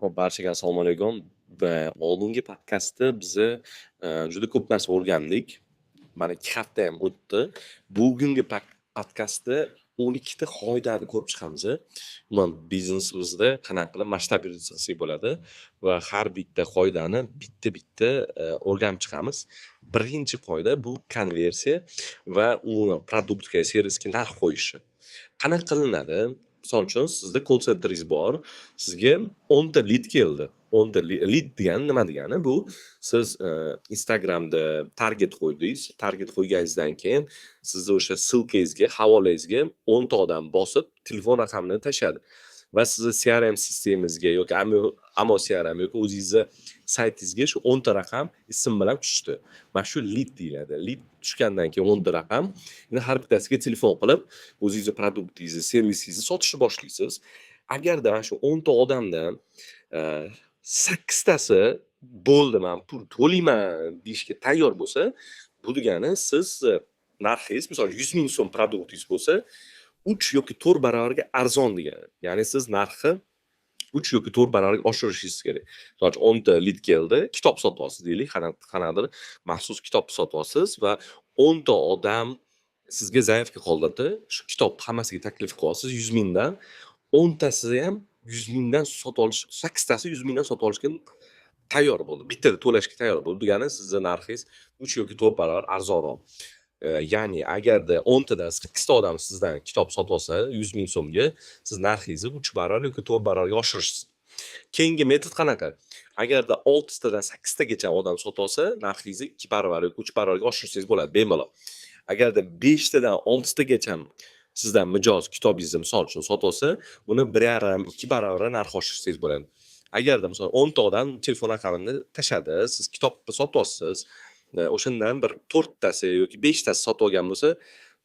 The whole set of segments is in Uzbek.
Xo'p, barchaga assalomu alaykum. Va oldingi podkastda biza juda ko'p narsa o'rgandik. Mana 2 hafta ham o'tdi. Bugungi podkastda 12 ta qoidani ko'rib chiqamiz. Umuman biznesimizda qanaqa qilib masshtabироваться qilsak bo'ladi va har bitta qoidani bitta-bitta o'rganib chiqamiz. Birinchi qoida bu konversiya va umuman продукт ga, servisga narx qo'yishi. Qanaqa qilinadi? Misol uchun, sizda call centeringiz bor, sizga 10 ta lead keldi. 10 ta lead degani nima degani? Bu siz Instagramda target qo'ydingiz. Target qo'yganingizdan keyin sizni o'sha ссылка ngizga, havolangizga 10 ta odam bosib, telefon raqamini tashladi va sizni CRM sistemangizga yoki Amo CRM yoki o'zingizni saytingizga shu 10 ta raqam ism bilan tushdi. Mana shu lead deyiladi. Lead tushgandan keyin 10 ta raqam, endi har bittasiga telefon qilib, o'zingizni продукт ingizni, servisingizni sotishni boshlaysiz. Agarda mana shu 10 ta odamdan 8 tasi "Bo'ldi, man pul to'layman" deyishga tayyor bo'lsa, bu degani siz narxingiz, misol 100 ming so'm продукт ingiz bo'lsa, 3 yoki 4 barobarga arzon degani. Ya'ni siz narxi 3 yoki 4 barobarga oshirishingiz kerak. Misol uchun, 10 ta lead keldi, kitob sotyapsiz deylik, qanaqadir maxsus kitob sotyapsiz va 10 ta odam sizga заявка qoldirdi. Shu kitobni hammasiga taklif qilyapsiz 100 mingdan. 10 tasi ham 100 mingdan sotib olish, 8 tasi 100 mingdan sotib olishga tayyor bo'ldi. Bittada to'lashga tayyor bo'ldi. Bu degani sizni narxingiz 3 yoki 4 barobar arzonroq. Ya'ni agarda 10 tadan 8 ta odam sizdan kitob sotib olsa 100 ming so'mga, siz narxingizni 3 barobar yoki 4 barobarga oshirishsiz. Keyingi metod qanaqa? Agarda 6 tadan 8 tagacha odam sotib olsa, narxingizni 2 barobar yoki 3 barobarga oshirsangiz bo'ladi bemalol. Agarda 5 tadan 6 tagacha sizdan mijoz kitobingizni, misol uchun, sotib olsa, uni 1,5, 2 barobarga narx oshirsangiz bo'ladi. Agarda, misol, 10 ta odam telefon raqamini tashladi, siz kitobni sotyapsiz, o'shandan bir 4 tasi yoki 5 tasi sotib olgan bo'lsa,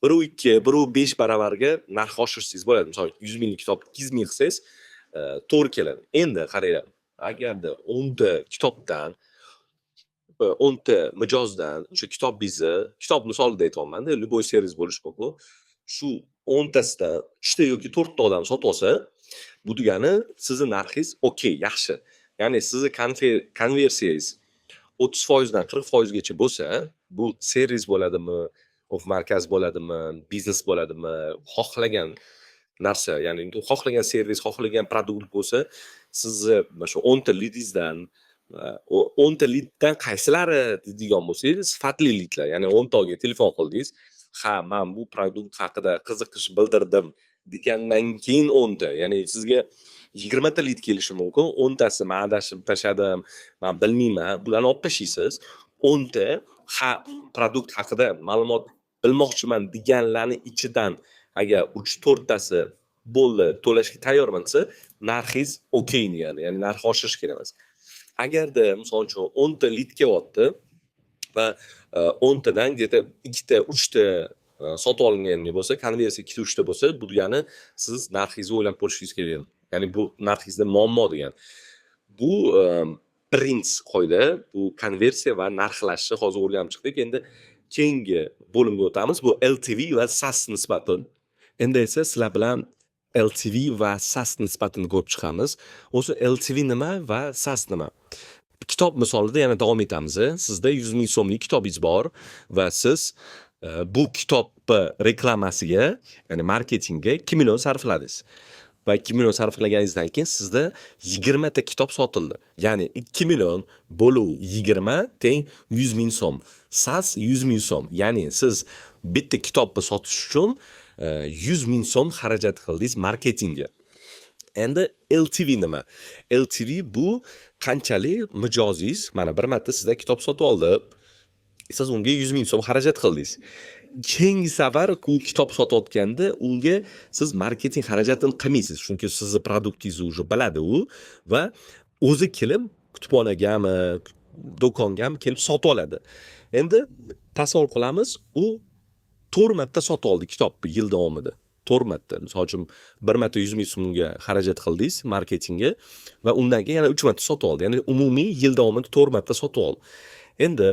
1,2, 1,5 baravarga narx oshirsangiz bo'ladi. Misol, 100 minglik kitobni 200 ming qilsangiz, to'g'ri keladi. Endi qaranglar, agarda 10 ta kitobdan 10 ta mijozdan o'sha kitobingizni, kitob misolida aytyapman-da, любой servis bo'lishi mumkin. Shu 10 tasidan 3 ta yoki 4 ta odam sotib olsa, bu degani sizni narxingiz okey, yaxshi. Ya'ni sizni konversiyangiz 30% dan 40% gacha bo'lsa, bu servis bo'ladimi, markaz bo'ladimi, biznes bo'ladimi, xohlagan narsa, ya'ni xohlagan servis, xohlagan продукт bo'lsa, sizni mana shu 10 ta lidingizdan, 10 ta liddan qaysilari deydigan bo'lsangiz, sifatli lidlar, ya'ni 10 taga telefon qildingiz, "Ha, man bu продукт haqida qiziqish bildirdim" degandan keyin 10 ta, ya'ni sizga 20 ta lid kelishi mumkin, 10 tasi "Man adashib tashladim, man bilmayman", bularni olib tashlaysiz. 10 ta "Ha, продукт haqida ma'lumot bilmoqchiman" deganlarni ichidan agar 3-4 tasi "Bo'ldi, to'lashga tayyorman" desa, narxingiz okey degani, ya'ni narx oshirish kerak emas. Agarda, misol uchun, 10 ta lid kelyapti va 10 tadan где-то 2 ta, 3 ta sotib olingan bo'lsa, konversiya 2 ta, 3 ta bo'lsa, bu degani siz narxingizni o'ylab ko'rishingiz kerak. Ya'ni bu narxingizda muammo degani. Bu birinchi qoida, bu konversiya va narxlashni hozir o'rganib chiqdik. Endi keyingi bo'limga o'tamiz. Bu LTV va SaaS nisbati. Endi esa sizlar bilan LTV va SaaS nisbatini ko'rib chiqamiz. O'zi LTV nima va SaaS nima? Kitob misolida yana davom etamiz. Sizda 100 ming so'mlik kitobingiz bor va siz bu kitobni reklamasiga, ya'ni marketingga 2 million sarfladingiz. Va 2 million sarflaganingizdan keyin sizda 20 ta kitob sotildi. Ya'ni 2 million bo'luv 20 teng 100 ming so'm. SaaS 100 ming so'm. Ya'ni siz bitta kitobni sotish uchun 100 ming so'm xarajat qildingiz marketingga. Endi LTV nima? LTV bu qanchalik mijozingiz mana bir marta sizdan kitob sotib oldi. Siz unga 100 ming so'm xarajat qildingiz. Keyingi safar u kitob sotayotganda unga siz marketing xarajatini qilmaysiz. Chunki sizni продукт ingizni уже biladi u va o'zi kelib kutubxonagami, do'kongami kelib sotib oladi. Endi tasavvur qilamiz, u 4 marta sotib oldi kitobni yil davomida. 4 marta. Misol uchun, bir marta 100 ming so'mga xarajat qildingiz marketingga va undan keyin yana 3 marta sotib oldi. Ya'ni umumiy yil davomida 4 marta sotib oldi. Endi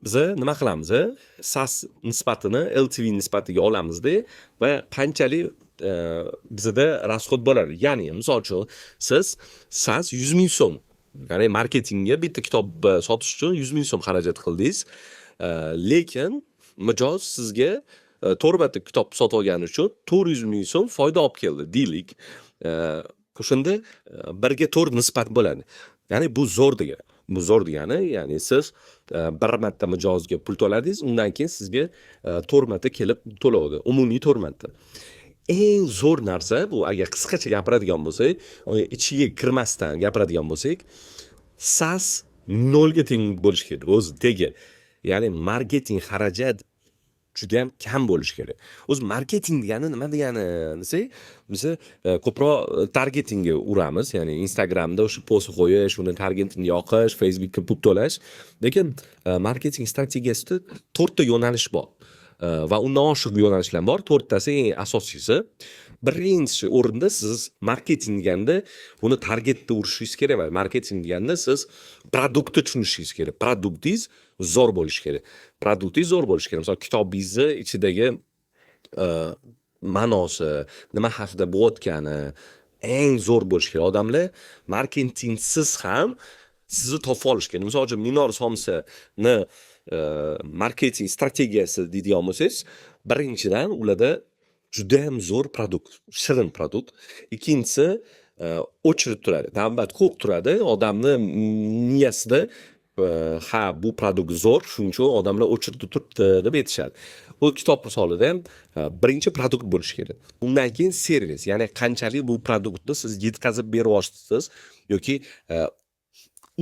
biza nima qilamiz? SaaS nisbatini LTV nisbatiga olamizda va qanchalik bizada расход bo'ladi. Ya'ni, misol uchun, siz SaaS 100 000 so'm, ya'ni marketingga bitta kitob sotish uchun 100 000 so'm xarajat qildingiz. Lekin mijoz sizga to'rt marta kitob sotib olgani uchun 400 000 so'm foyda olib keldi, deylik. O'shanda 1:4 nisbat bo'ladi. Ya'ni bu zo'r degani. Bu zo'r degani, ya'ni siz bir marta mijozga pul to'ladingiz, undan keyin sizga to'rt marta kelib to'lovdi. Umumiy to'rt marta. Eng zo'r narsa bu, agar qisqacha gapiradigan bo'lsak, ichiga kirmasdan gapiradigan bo'lsak, SaaS nolga teng bo'lishi kerak o'zi tegi. Ya'ni marketing xarajat judayam kam bo'lishi kerak. O'zi marketing degani nima degani desak, biza ko'proq targetingga uramiz, ya'ni Instagramda o'sha post qo'yish, uni targetingga yoqish, Facebookka pul to'lash. Lekin marketing strategiyasida to'rtta yo'nalish bor va undan oshiq yo'nalishlar bor. To'rttasi eng asosiysi. Birinchi o'rinda siz marketing deganda buni targetda urishingiz kerak emas. Marketing deganda siz продукт ni tushunishingiz kerak. Продукт ingiz zo'r bo'lishi kerak. Продукт ingiz zo'r bo'lishi kerak. Misol, kitobingizni ichidagi ma'nosi, nima haqida bo'layotgani eng zo'r bo'lishi kerak. Odamlar marketingsiz ham sizni topib olishi kerak. Misol uchun, Minor somsani marketing strategiyasi deydigan bo'lsangiz, birinchidan, ularda judayam zo'r продукт, shirin продукт. Ikkinchisi, очередь turadi, navbat ko'p turadi. Odamni miyasida ha, bu продукт zo'r, shuning uchun odamlar очередь da turibdi deb aytishadi. Bu kitob misolida ham birinchi продукт bo'lishi kerak. Undan keyin servis, ya'ni qanchalik bu продукт ni siz yetkazib beryapsiz yoki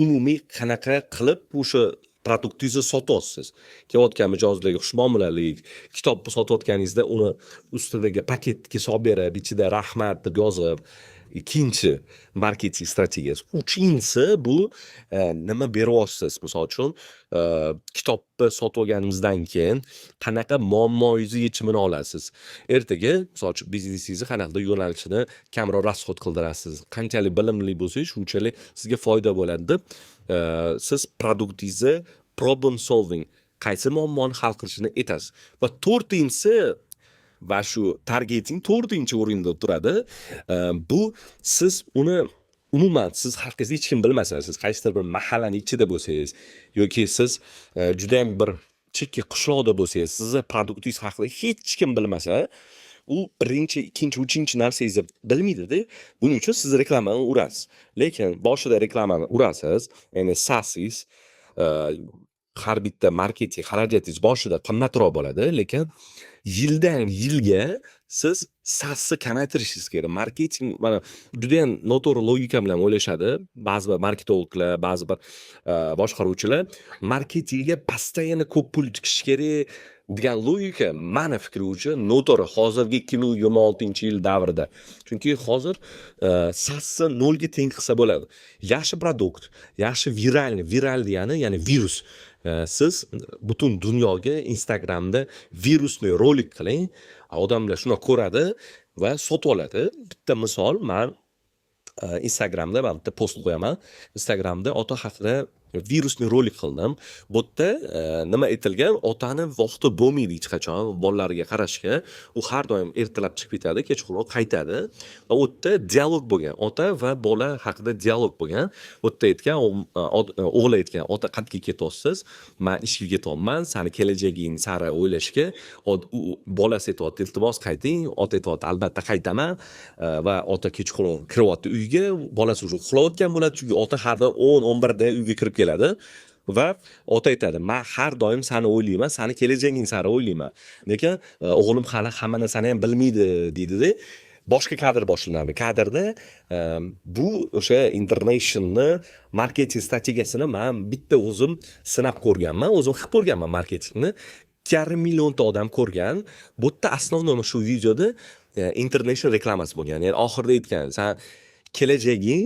umumiy qanaqa qilib o'sha продукт ingizni sotyapsiz. Kelayotgan mijozlarga xushmuomalalik, kitobni sotayotganingizda uni ustidagi paketga solib berib, ichida "rahmat" deb yozib, ikkinchi marketing strategiyasi. Uchinchisi bu nima beryapsiz. Misol uchun, kitobni sotib olganimizdan keyin qanaqa muammoyingizni yechimini olasiz. Ertaga, misol uchun, biznesingizni qanaqadir yo'nalishini kamroq расход qildirasiz. Qanchalik bilimli bo'lsangiz, shunchalik sizga foyda bo'ladi deb, siz продукт ingizni problem solving, qaysi muammoni hal qilishini aytasiz. Va to'rtinchisi va shu targeting to'rtinchi o'rinda turadi. Bu siz uni umuman siz haqingizda hech kim bilmasa, siz qaysidir bir mahallani ichida bo'lsangiz yoki siz judayam bir chekka qishloqda bo'lsangiz, sizni продукт ingiz haqida hech kim bilmasa, u birinchi, ikkinchi, uchinchi narsangizni bilmaydida. Buning uchun siz reklamani urasiz. Lekin boshida reklamani urasiz, ya'ni SaaSingiz har bitta marketing xarajatingiz boshida qimmatroq bo'ladi, lekin yildan yilga siz SaaSni kamaytirishingiz kerak. Marketing mana judayam noto'g'ri logika bilan o'ylashadi. Ba'zi bir marketologlar, ba'zi bir boshqaruvchilar marketingga постоянно ko'p pul tikish kerak degan logika mani fikrim uchun noto'g'ri hozirgi 2026-yil davrida. Chunki hozir SaaSni nolga teng qilsa bo'ladi. Yaxshi продукт, yaxshi виральный, viral degani, ya'ni virus. Siz butun dunyoga Instagramda вирусный rolik qiling, odamlar shuni ko'radi va sotib oladi. Bitta misol, man Instagramda man bitta post qo'yaman. Instagramda ota haqida вирусный rolik qildim. Bu yerda nima aytilgan? Otani vaqti bo'lmaydi hech qachon bolalariga qarashga. U har doim ertalab chiqib ketadi, kechqurun qaytadi. Va u yerda dialog bo'lgan. Ota va bola haqida dialog bo'lgan. U yerda aytgan, o'g'li aytgan: "Ota, qayerga ketyapsiz? Man ishga ketyapman, sani kelajaging sari o'ylashga." U bolasi aytyapti: "Iltimos, qayting." Ota aytyapti: "Albatta qaytaman." Va ota kechqurun kiryapti uyga, bolasi уже uxlayotgan bo'ladi, chunki ota har doim 10-11 da uyga kirib keladi. Va ota aytadi: "Man har doim sani o'ylayman, sani kelajaging sari o'ylayman. Lekin o'g'lim hali hamma narsani ham bilmaydi", deydida. Boshqa kadr boshlanadi. Kadrda bu o'sha internationalni marketing strategiyasini man bitta o'zim sinab ko'rganman, o'zim qilib ko'rganman marketingni. 2,5 millionta odam ko'rgan. Bu yerda основной shu videoda international reklamasi bo'lgan. Ya'ni oxirida aytgan: "San kelajaging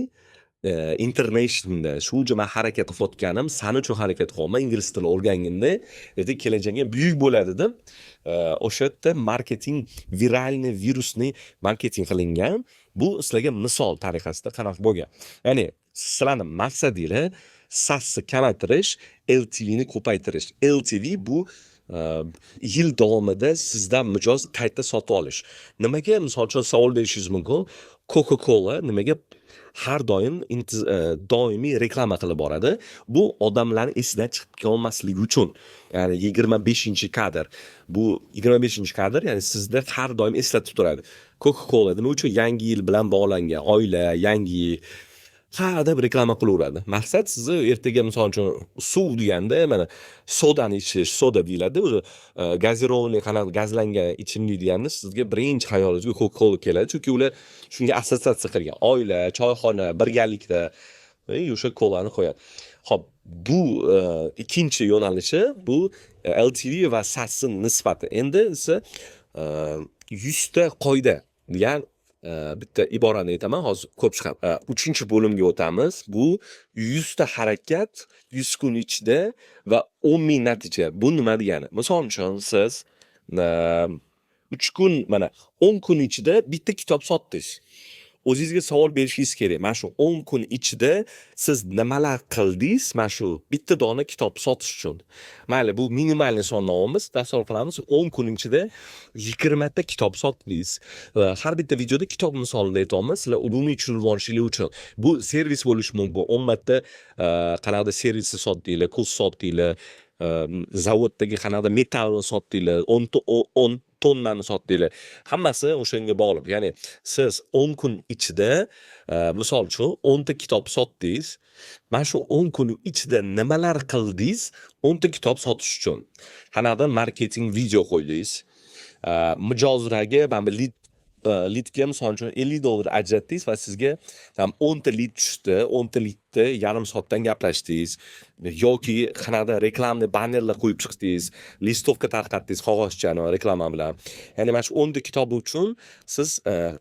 internationalda, shuncha man harakat qilayotganim san uchun harakat qilyapman, ingliz tili o'rganginda ertaga kelajaging buyuk bo'ladi", deb o'sha yerda marketing, виральный, вирусный marketing qilingan. Bu sizlarga misol tariqasida qanaqa bo'lgan. Ya'ni sizlarni maqsadinglar SaaSni kamaytirish, LTVni ko'paytirish. LTV bu Yil davomida sizdan mijoz qayta sotib olish. Nimaga, misol uchun, savol berishingiz mumkin: Coca Cola nimaga har doim doimiy reklama qilib boradi? Bu odamlarni esidan chiqib qolmasligi uchun. Ya'ni 25-kadr, bu 25-kadr, ya'ni sizda har doim eslatib turadi. Coca Cola nima uchun Yangi yil bilan bog'langan? Oila, Yangi yil, ha deb reklama qilaveradi. Maqsad sizni ertaga, misol uchun, suv deganda, mana, sodani ichish, soda deyiladi o'zi, газированный, qanaqa gazlangan ichimlik deganda sizga birinchi xayolingizga Coca Cola keladi, chunki ular shunga assotsiatsiya qilgan: oila, choyxona, birgalikda, и o'sha kolani qo'yadi. Ho'p, bu ikkinchi yo'nalishi, bu LTV va SASni nisbati. Endi esa 100 ta qoida degan bitta iborani aytaman, hozir ko'rib chiqamiz. Uchinchi bo'limga o'tamiz. Bu 100 ta harakat 100 kun ichida va 10 000 natija. Bu nima degani? Misol uchun, siz 3 kun, mana, 10 kun ichida bitta kitob sotdingiz. O'zingizga savol berishingiz kerak: mana shu 10 kun ichida siz nimalar qildingiz mana shu bitta dona kitob sotish uchun? Mayli, bu минимальный sonni olamiz, tasavvur qilamiz, 10 kun ichida 20 ta kitob sotdingiz. Va har bitta videoda kitob misolida aytyapmiz, sizlar umumiy tushunib olishinglar uchun. Bu servis bo'lishi mumkin: 10 marta qanaqadir servisni sotdinglar, kurs sotdinglar, zavoddagi qanaqadir metallni sotdinglar, 10 tonnani sotdinglar, hammasi o'shanga bog'liq. Ya'ni siz 10 kun ichida, misol uchun, 10 ta kitob sotdingiz. Mana shu 10 kun ichida nimalar qildingiz 10 ta kitob sotish uchun? Qanaqadir marketing video qo'ydingiz, mijozlarga mana bu lidga, misol uchun, 50 dollar ajratdingiz va sizga там 10 ta lid tushdi, 10 ta lidni yarim soatdan gaplashdingiz yoki qanaqadir рекламный bannerlar qo'yib chiqdingiz, листовка tarqatdingiz, qog'ozchani reklama bilan. Ya'ni mana shu 10 ta kitob uchun siz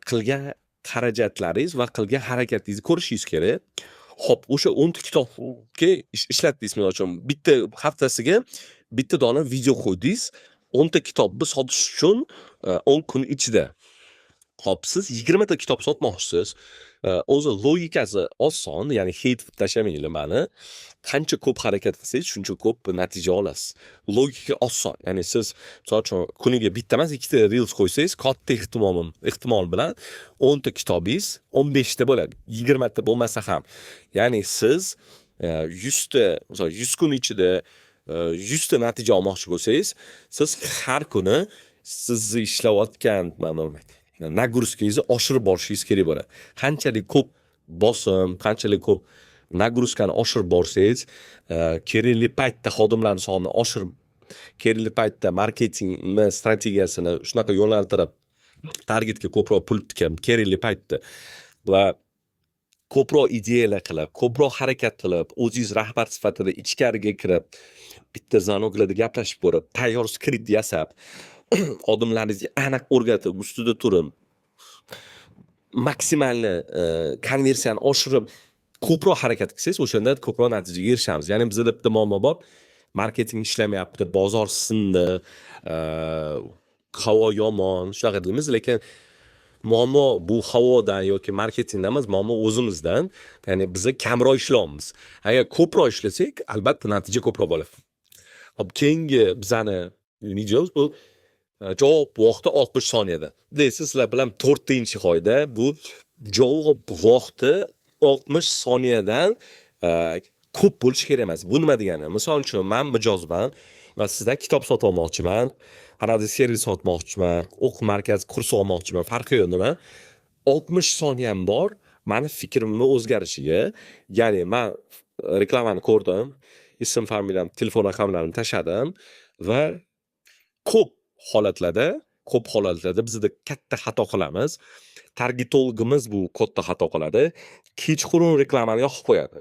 qilgan xarajatlaringiz va qilgan harakatingizni ko'rishingiz kerak. Ho'p, o'sha 10 ta kitobga ishlatdingiz, misol uchun, bitta haftasiga bitta dona video qo'ydingiz 10 ta kitobni sotish uchun 10 kun ichida. Hop, siz 20 ta kitob sotmoqchisiz. O'zi logikasi oson, ya'ni hate qilib tashlamanglar mani. Qancha ko'p harakat qilsangiz, shuncha ko'p natija olasiz. Logika oson. Ya'ni siz, misol uchun, kuniga bitta emas, ikkita reels qo'ysangiz, katta ehtimol bilan 10 ta kitobingiz 15 ta bo'ladi. 20 ta bo'lmasa ham. Ya'ni siz 100 ta, misol, 100 kun ichida 100 ta natija olmoqchi bo'lsangiz, siz har kuni sizni ishlayotgan mana нагрузка ngizni oshirib borishingiz kerak bo'ladi. Qanchalik ko'p bosim, qanchalik ko'p нагрузка ni oshirib borsangiz, kerakli paytda xodimlarni sonini oshirib, kerakli paytda marketingni strategiyasini shunaqa yo'naltirib, targetga ko'proq pul tikib, kerakli paytda va ko'proq ideyalar qilib, ko'proq harakat qilib, o'zingiz rahbar sifatida ichkariga kirib, bitta звонок larda gaplashib ko'rib, tayyor skript yasab, xodimlaringizga aniq o'rgatib, ustida turib, максимальный konversiyani oshirib, ko'proq harakat qilsangiz, o'shanda ko'proq natijaga erishamiz. Ya'ni bizada bitta muammo bor: marketing ishlamayapti, bozor sindi, havo yomon, shunaqa deymiz, lekin muammo bu havodan yoki marketingdan emas, muammo o'zimizdan. Ya'ni biza kamroq ishlayapmiz. Agar ko'proq ishlasak, albatta natija ko'proq bo'ladi. Hop, keyingi bizani videomiz bu javob vaqti 60 soniyada. Desa, sizlar bilan to'rtinchi qoida bu javob vaqti 60 soniyadan ko'p bo'lishi kerak emas. Bu nima degani? Misol uchun, man mijozman va sizdan kitob sotib olmoqchiman, qanaqadir servis sotmoqchiman, o'quv markazi kursi olmoqchiman, farqi yo'q nima. 60 soniyam bor mani fikrimni o'zgarishiga. Ya'ni man reklamani ko'rdim, ism, familiyam, telefon raqamlarimni tashladim va ko'p holatlarda bizada katta xato qilamiz. Targetologimiz bu katta xato qiladi. Kechqurun reklamani yoqib qo'yadi.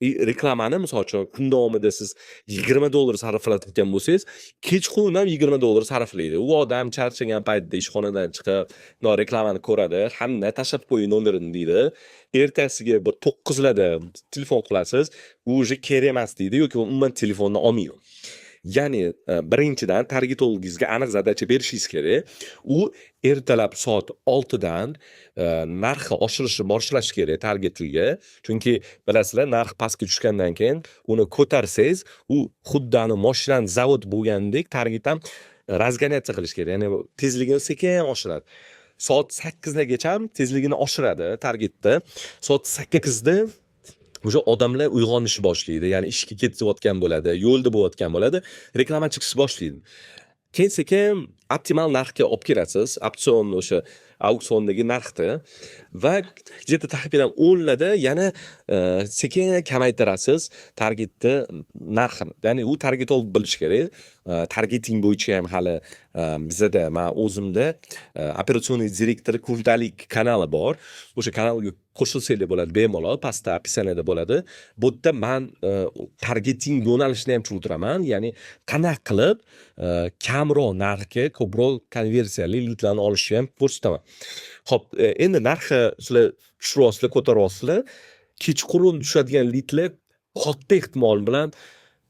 И reklamani, misol uchun, kun davomida siz 20 dollar sarflayotgan bo'lsangiz, kechqurun ham 20 dollar sarflaydi. U odam charchagan paytda ishxonadan chiqib, bundoq reklamani ko'radi, hamma tashlab qo'ying nomerini deydi. Ertasiga bir 9 larda telefon qilasiz, u уже kerak emas deydi yoki umuman telefonni olmaydi. Ya'ni birinchidan, targetologingizga aniq задача berishingiz kerak. U ertalab soat 6dan narxi oshirishni boshlash kerak targetiga. Chunki bilasizlar, narx pastga tushgandan keyin uni ko'tarsangiz, u xuddi ani moshinani zavod bo'lgandek target ham разгоняться qilish kerak. Ya'ni tezligini sekin oshiradi. Soat 8largacha tezligini oshiradi targetda. Soat 8da уже odamlar uyg'onishni boshlaydi. Ya'ni ishga ketayotgan bo'ladi, yo'lda bo'layotgan bo'ladi, reklama chiqishni boshlaydi. Keyin sekin optimal narxga olib kelasiz, opsion, o'sha auksiondagi narxni, va где-то taxminan 10larda yana sekin kamaytirasiz targetni narxini. Ya'ni u targetolog bilishi kerak. Targeting bo'yicha ham hali bizada, man o'zimda операционный direktori kundalik kanali bor. O'sha kanalga qo'shilsanglar bo'ladi bemalol, pastda описание da bo'ladi. Bu yerda man targeting yo'nalishini ham tushuntiraman. Ya'ni qanaqa qilib kamroq narxga ko'proq konversiyali lidlarni olishni ham ko'rsataman. Xo'p, endi narxi sizlar tushiryapsizlar, ko'taryapsizlar. Kechqurun tushadigan lidlar katta ehtimol bilan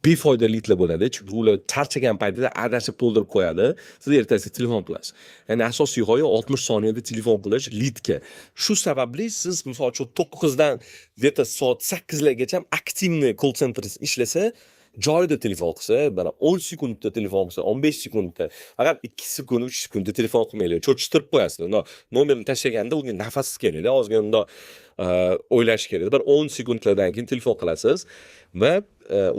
befoyda lidlar bo'ladi. Chunki ular charchagan paytida adashib to'ldirib qo'yadi. Siz ertasiga telefon qilasiz. Ya'ni asosiy g'oya 60 soniyada telefon qilish lidga. Shu sababli siz, misol uchun, 9 dan где-то soat 8 largacha активный колл-центр ishlasa, joyida telefon qilsa, mana 10 sekundda telefon qilsa, 15 sekundda, faqat 2 sekund, 3 sekundda telefon qilmanglar. Cho'chishtirib qo'yasizlar. Undaq nomerni tashlaganda unga nafas kerakda, ozgina undoq o'ylash kerak. Bir 10 sekundlardan keyin telefon qilasiz va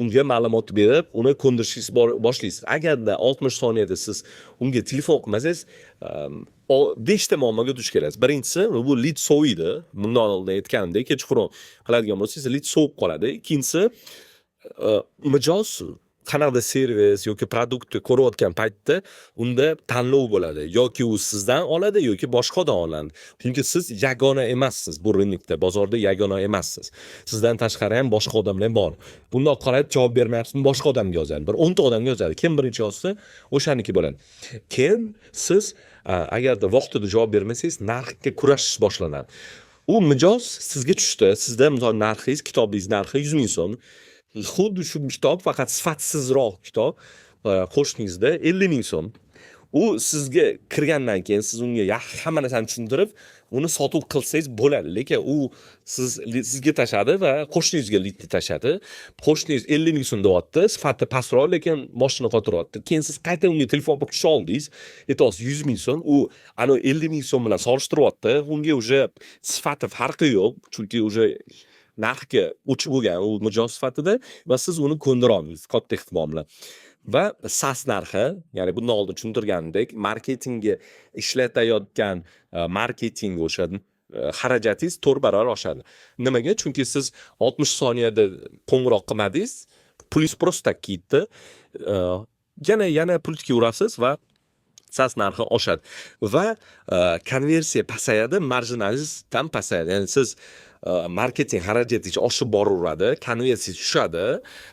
unga ma'lumot berib, uni ko'ndirishingiz boshlaysiz. Agarda 60 soniyada siz unga telefon qilmasangiz, 5 ta muammoga duch kelasiz. Birinchisi, bu lid soviydi. Bundan oldin aytganimdek, kechqurun qiladigan bo'lsangiz, lid sovib qoladi. Ikkinchisi, mijoz qanaqadir servis yoki продукт ni ko'rayotgan paytda unda tanlov bo'ladi. Yoki u sizdan oladi yoki boshqa odam oladi. Chunki siz yagona emassiz bu рынок da, bozorda yagona emassiz. Sizdan tashqari ham boshqa odamlar ham bor. Bundoq qarab javob bermayapsizmi, boshqa odamga yozadi. Bir 10 ta odamga yozadi. Kim birinchi yozsa, o'shaniki bo'ladi. Keyin siz agarda vaqtida javob bermasangiz, narxga kurashish boshlanadi. U mijoz sizga tushdi. Sizda, misol, narxingiz, kitobingiz narxi 100 ming so'm. Xuddi shu kitob, faqat sifatsizroq kitob qo'shningizda 50 ming so'm. U sizga kirgandan keyin siz unga yaxshi hamma narsani tushuntirib, uni sotuv qilsangiz bo'ladi. Lekin u sizga tashladi va qo'shningizga lidni tashladi. Qo'shningiz 50 ming so'm deyapti, sifati pastroq, lekin boshini qotiryapti. Keyin siz qayta unga telefon qilib tusha oldingiz. Aytyapsiz 100 ming so'm, u ana 50 ming so'm bilan solishtiryapti. Unga уже sifati farqi yo'q, chunki уже narxga o'chib bo'lgan u mijoz sifatida va siz uni ko'ndira olmaysiz katta ehtimol bilan. Va SaaS narxi, ya'ni bundan oldin tushuntirganimdek, marketingga ishlatayotgan marketing o'sha xarajatingiz 4 barobar oshadi. Nimaga? Chunki siz 60 soniyada qo'ng'iroq qilmadingiz, pulingiz просто так ketdi. Yana pul tikkaverasiz va SaaS narxi oshadi va konversiya pasayadi, marjinangiz ham pasayadi. Ya'ni siz marketing xarajatingiz oshib boraveradi, konversiya tushadi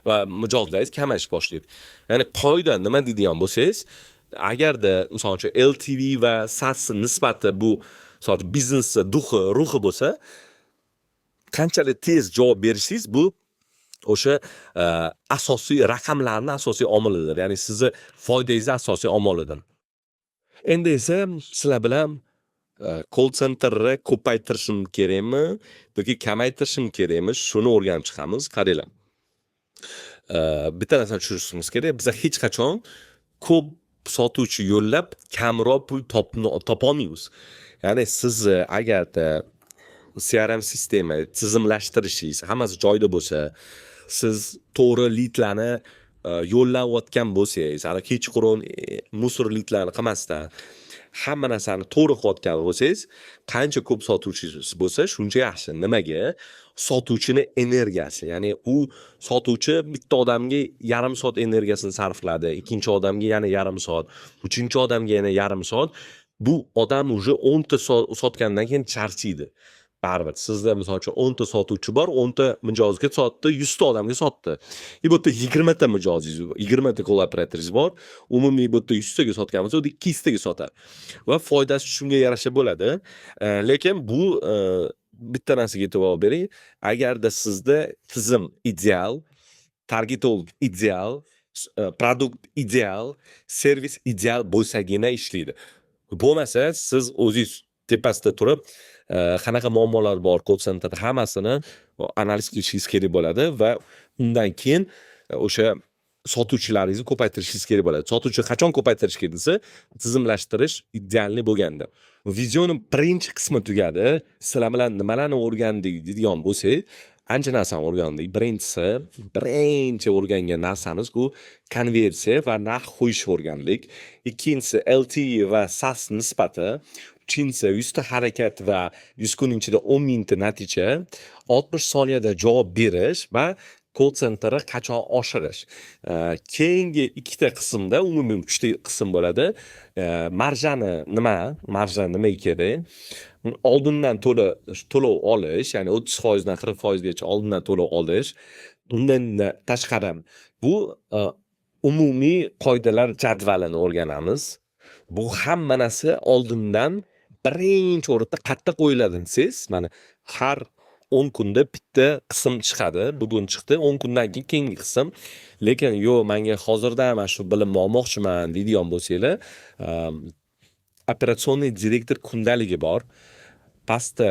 va mijozlaringiz kamayishni boshlaydi. Ya'ni qoida nima deydigan bo'lsangiz, agarda, misol uchun, LTV va SaaS nisbati bu, misol uchun, biznesni дух i, ruhi bo'lsa, qanchalik tez javob berishingiz bu o'sha asosiy raqamlarni asosiy omilidir. Ya'ni sizni foydangizni asosiy omilidir. Endi esa sizlar bilan call centerni ko'paytirishim kerakmi yoki kamaytirishim kerakmi, shuni o'rganib chiqamiz. Qaranglar. Bitta narsani tushunishimiz kerak. Biza hech qachon ko'p sotuvchi yo'llab kamroq pul topolmaymiz. Ya'ni sizni agarda CRM sistema tizimlashtirishingiz hammasi joyida bo'lsa, siz to'g'ri lidlarni yo'llayotgan bo'lsangiz, hali kechqurun мусор lidlarni qilmasdan hamma narsani to'g'ri qilayotgan bo'lsangiz, qancha ko'p sotuvchingiz bo'lsa, shuncha yaxshi. Nimaga? Sotuvchini energiyasi, ya'ni u sotuvchi bitta odamga yarim soat energiyasini sarfladi, ikkinchi odamga yana yarim soat, uchinchi odamga yana yarim soat. Bu odam уже 10 ta sotgandan keyin charchaydi. Baribir sizda, misol uchun, 10 ta sotuvchi bor, 10 ta mijozga sotdi, 100 ta odamga sotdi. И bu yerda 20 ta mijozingiz, 20 ta call operatoringiz bor. Umumiy bu yerda 100 taga sotgan bo'lsa, u yerda 200 taga sotadi. Va foydasi shunga yarasha bo'ladi. Lekin bu bitta narsaga e'tibor bering. Agarda sizda tizim ideal, targetolog ideal, Продукт ideal, servis ideal bo'lsagina ishlaydi. Bo'lmasa, siz o'zingiz tepasida turib, qanaqa muammolar bor call centerda, hammasini analiz qilishingiz kerak bo'ladi va undan keyin o'sha sotuvchilaringizni ko'paytirishingiz kerak bo'ladi. Sotuvchi qachon ko'paytirish kerak desa, tizimlashtirish идеальный bo'lganda. Videoni birinchi qismi tugadi. Sizlar bilan nimalarni o'rgandik deydigan bo'lsak, ancha narsani o'rgandik. Birinchisi, birinchi o'rgangan narsamiz bu konversiya va narx qo'yishni o'rgandik. Ikkinchisi, LTV va SaaS nisbati. Uchinchisi, 100 ta harakat va 100 kun ichida 10 mingta natija, 60 soniyada javob berish va call centerni qachon oshirish. Keyingi ikkita qismda, umumiy uchta qism bo'ladi. Marjani nima, marja nimaga kerak? Oldindan to'lov olish, ya'ni 30% dan 40% gacha oldindan to'lov olish. Undan tashqari, bu umumiy qoidalar jadvalini o'rganamiz. Bu hamma narsa oldindan birinchi o'rinda qayerda qo'yiladi desangiz, mana, har 10 kunda bitta qism chiqadi. Bugun chiqdi, 10 kundan keyin keyingi qism. Lekin yo'q, menga hozirdan mana shu bilimni olmoqchiman deydigan bo'lsanglar, операционный direktor kundaligi bor. Pastda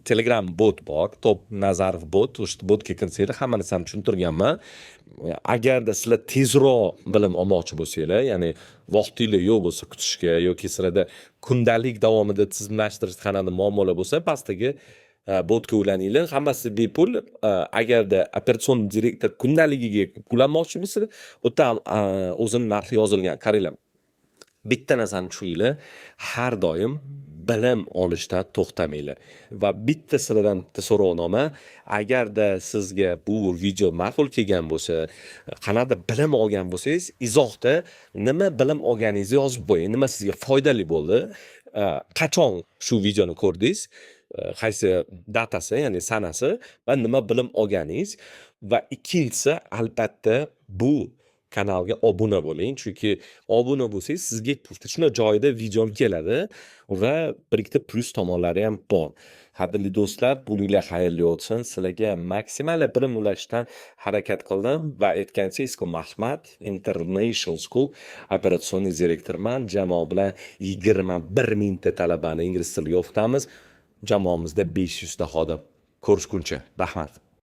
Telegram bot bor, Top Nazarov bot. O'sha botga kirsanglar, hamma narsani tushuntirganman. Agarda sizlar tezroq bilim olmoqchi bo'lsanglar, ya'ni vaqtinglar yo'q bo'lsa kutishga yoki sizlarda kundalik davomida tizimlashtirish qanaqadir muammolar bo'lsa, pastdagi botga ulaninglar. Hammasi bepul. Agarda операционный direktor kundaligiga ulanmoqchi bo'lsanglar, u yerda ham o'zini narxi yozilgan. Qaranglar. Bitta narsani tushuninglar, har doim bilim olishdan to'xtamanglar. Va bitta sizlardan bitta so'rovnoma: agarda sizga bu video ma'qul kelgan bo'lsa, qanaqadir bilim olgan bo'lsangiz, izohda nima bilim olganingizni yozib qo'ying. Nima sizga foydali bo'ldi? Qachon shu videoni ko'rdingiz? Qaysi дата si, ya'ni sanasi va nima bilim olganingiz va ikkinchisi, albatta, bu kanalga obuna bo'ling. Chunki obuna bo'lsangiz, sizga shunday joyida videom keladi va bir ikkita plyus tomonlari ham bor. Qadrli do'stlar, kuninglar xayrli o'tsin. Sizlarga maksimal bilim ulashishdan harakat qildim va aytgancha, ismim Ahmad, International School операционный direktorman. Jamoa bilan 21 mingta talabani ingliz tiliga o'qitamiz. Jamoamizda 500 ta xodim. Ko'rishguncha, rahmat.